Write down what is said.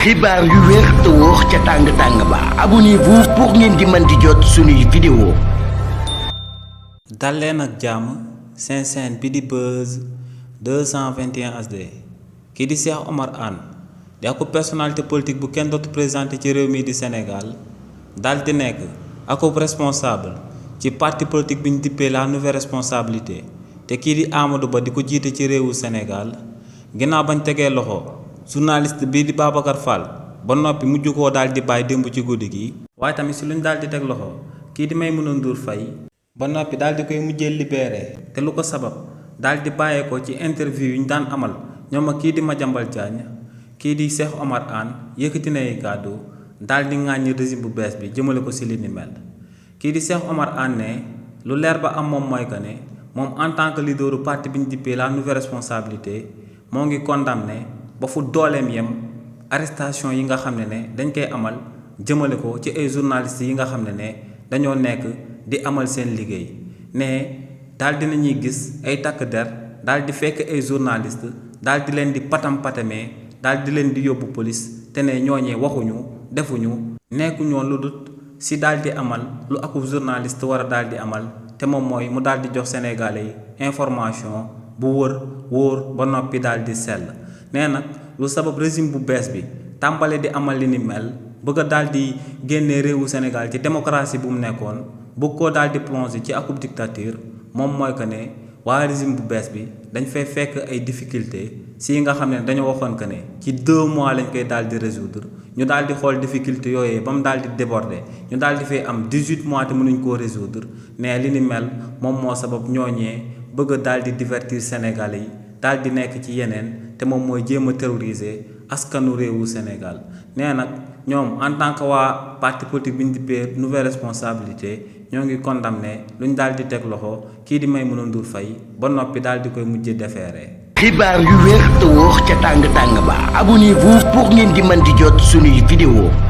xibaar yu wér te wóor ca tàng ba abonnez-vous pour ngeen di mën di jot suñuy vidéo. dal leen ak jàmm seen chaîne bi di Buzz 221 HD kii di Cheikh Oumar Anne di ak personnalité politique bu kenn dootu présenté ci réew mi di Sénégal dal di nekk ak responsable ci parti politique bi ñu dippee la nouvelle responsabilité te kii di Amadou Ba di ko jiite ci réewu Sénégal ginnaaw bañ tegee loxo journaliste bii di Babacar Fall ba noppi mujj koo daal di bàyyi démb ci guddi gi waaye tamit si luñ daal di teg loxo kii di Maimouna Ndour Faye ba noppi daal di koy mujjee libéré te lu ko sabab daal di bàyyeekoo ci interview yu ñu daan amal ñoom ak kii di Madiambal Diagne kii di Cheikh Oumar Anne yëkkati na ay kàddu daal di ŋàññi régime bu bees bi jëmale ko si li ni mel kii di Cheikh Oumar Anne ne lu leer ba am moom mooy que ne moom en tant que leaderu parti bi ñu dippee la nouvelle responsabilité moo ngi condamné ba fu dooleem yem arrestation yi nga xam ne dañ koy amal jëmale ko ci ay journalistes yi nga xam ne dañoo nekk di amal seen liggéey ne daal di nañuy gis ay takk der daal di fekk ay journalistes daal di leen di patamee daal di leen di yóbbu police te ne ñooñee waxuñu defuñu nekkuñoon lu dut si daal di amal lu akub journaliste war a daal di amal te moom mooy mu daal di jox Sénégalais yi information bu wóor ba noppi daal di sell nee nag lu sabab régime bu bees bi tàmbale di amal li ni mel bëgg a daal di génnee réewu Sénégal ci démocratie bu mu nekkoon bëgg koo daal di plongé ci akub dictature moom mooy que ne waa régime bu bees bi dañ fay fekk ay difficulté si nga xam ne dañoo waxoon que ne ci 2 mois lañ koy daal di résoudre ñu daal di xool difficulté yooyee ba mu daal di déborder ñu daal di fay am 18 mois te mënuñ koo résoudre mais li ni mel moom moo sabab ñooñee bëgg a daal di divertir Sénégalais yi daal di nekk ci yeneen te moom mooy jéem a terroriser askanu réewu Sénégal nee nag ñoom en tant que waa parti politique bi ñu dippee nouvelle responsabilité ñoo ngi condamné lu ñu daal di teg loxo kii di Maimouna Ndour Faye ba noppi daal di koy mujjee defeere. xibaar yu wér te wóor ca tàng ba abonnez-vous pour ngeen di mën di jot suñuy vidéo.